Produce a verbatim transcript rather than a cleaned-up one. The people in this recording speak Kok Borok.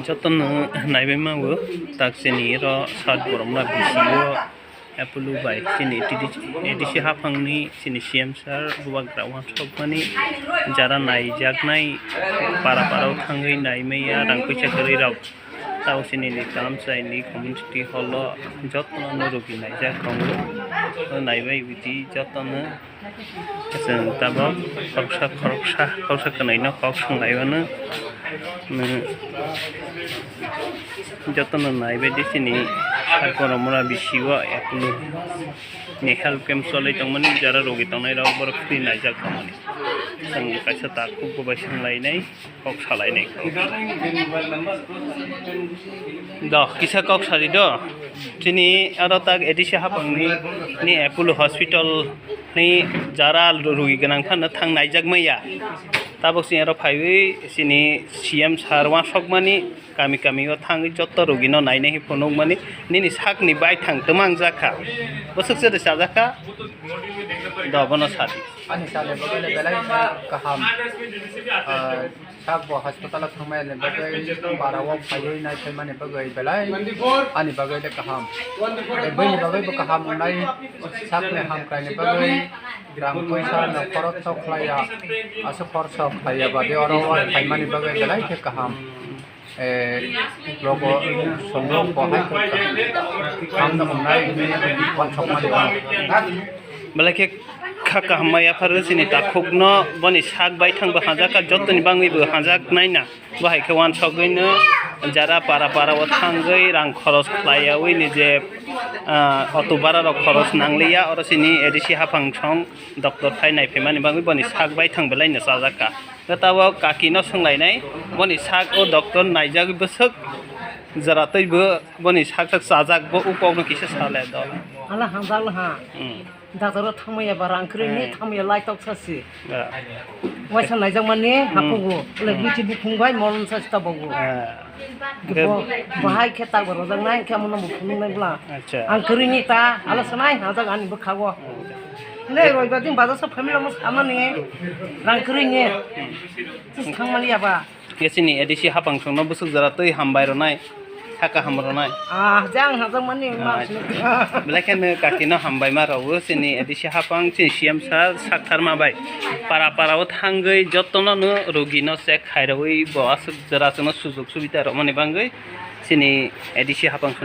Jotono naibai mango, tak chini ro sat boromna bisingo Apollo bai chini A D C haphangni chini C M sir bubagra wansokmani jara naijaknai para para o thangwi naimaya rang puisa kwrwi rok. Tao chini ni Kamchai ni community hall o jotono rogi naijak tongo. O naibai bidi jotono chwng tabok khoroksa khoroksa khoroksa kwnaino kok swng lai mano. Jotono naibai di chini Saikora mura bisi o Apollo ni health camp cholwi tongmani, jara rogi tongnai rok borok free naijak tongmani. Chwng kaisa takhuk bo bai swng lainai. Kok salainai kok. Do, kisa kok sadi do. Chini aro tak A D C haphangni ni Apollo Hospital ni jara rui gwnang phano thang naijak maya. Tabok chini aro phaiwi chini C M sir wansokmani kami kami o thangwi joto rugino nainai phunukmani nini sakni baithang twmang jakha. Bwswk se rwchajak kha. Do, bono sadi. Ani sale bagwi le belai kaham. Ah, Sak bo hospital o thangmani bagwi para o phaiwi nai phaimani bagwi belai ani bagwi le kaham. Tei buini bagwi bo kaham wngnai, sakni hamkraini bagwi rang puisa no khoroksa khlaiya, aswk khoroksa khlaiya bade oro o phaimani bagwi belai khe kaham. Eh, logo songrok bo hai khe kaham no wngnai hwnwi uansukmani. Belai khe kha kaham ma yaphar chini takhukno boni sak baithang bo hanjak kha, jotoni bangwi bo hanjak naina. Bo hai khe wansogwino jara para para o thangwi rang khoros khlaiyawi ni je, ah, auto bara rok khoros nangliya, oro chini A D C haphang song doctor phai naiphaimani bangwi boni sak baithang belai no chajak kha. Tabok kaki no swnglainai, boni sak o doctor naijagwi bwswk jora tei bo boni sak sak chajak, bo ukok no kisa sale do. Hala hamjak ha. Hmm. Doctor o thangmaya ba rang kwrwi ni Hmm. thangmaya lai tok sa si. Ya. Waisa naijakmani Hmm. hakugo. Ele Hmm. buchi bukhung bai molom sa si tabogo. Ya. Bo, bahai khe tak bo rojak nai khe amo no bo phunuk nai bla. Acha. Ang kwrwi ni ta, ala sanai hajak ani bwkhago. Hmm. Le roi ba din bajar sa family mo samani rang kwrwi ni. Hmm. Sis thangmani ya ba. Khe chini A D C haphang songno bwswk jora twi hambai rwnai, saka ham rwnai. Ah, jang hajak mani ma Ah, sini. Belai kheno kakino hambai ma rwo chini A D C haphang chini C M sir sakthar ma bai. Para para o thangwi jotono no rogi no check khai rwi bo aswk jora chwngno sujok subida rwmani bangwi chini A D C haphang